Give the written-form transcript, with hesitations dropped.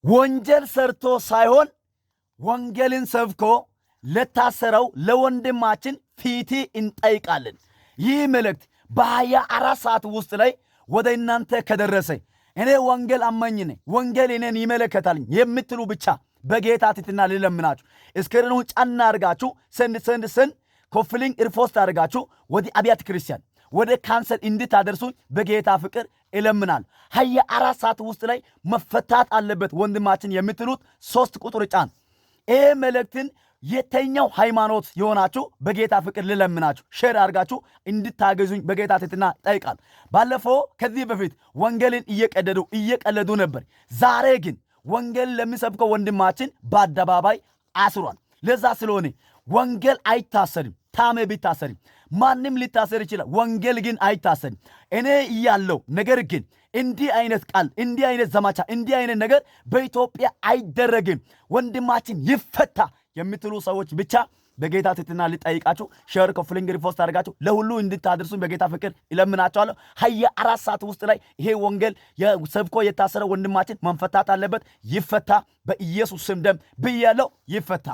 ወንጀል ሰርቶ ሳይሆን ወንጌልን ሰብኮ ለታሰረው ለወንድማችን ፍትህ እንጠይቃለን። ይህ መልእክት በ24 ሰዓት ውስጥ ላይ ወደ እናንተ ከደረሰ እኔ ወንጌል አማኝ ነኝ፣ ወንጌል እኔን ይመለከታል የምትሉ ብቻ በጌታ ትሕትና ልለምናችሁ፣ screen ኑን ጫና አድርጋችሁ send, send, send, copy link, repost አድርጋችሁ ወደ አብያተ ክርስቲያን ወደ council እንድታደርሱ በጌታ ፍቅር እለምናል። 24 ሰዓት ውስጥ ላይ መፈታት አለበት ወንድማችን የምትሉት 3 ቁጥር ጫን። ይህ መልእክትን የተኛው ሃይማኖት የሆናችሁ በጌታ ፍቅር ልለምናችሁ share አድርጋችሁ እንድታገዙኝ በጌታ ትሕትና ጠይቃል። ባለፈው ከዚህ በፊት ወንጌልን እየቀደዱ እየቀለዱ ነበር። ዛሬ ግን ወንጌል ለሚሰብከው ወንድማችን በአደባባይ አስሯል። ለዛ ስለሆነ ወንጌል አይታሰርም። ታሜ ቢታሰርም ማንም ሊታሰር ይችላል። ወንጌል ግን አይታሰርም። እኔ እያለው ነገር ግን እንዲህ አይነት ቃል፣ እንዲህ አይነት ዘመቻ፣ እንዲህ አይነት ነገር በኢትዮጵያ አይደረግም፣ ወንድማችን ይፈታ የምትሉ ሰዎች ብቻ በጌታ ትሕትና ልጠይቃችሁ share, copy link, repost አድርጋችሁ ለሁሉ እንድታደርሱኝ በጌታ ፍቅር እለምናችኋለሁ። 24 ሰዓት ውስጥ ላይ ይሄ ወንጌል ሰብኮ የታሰረ ወንድማችን መፈታት አለበት። ይፈታ በኢየሱስ ስም ደም ብያለሁ። ይፈታ።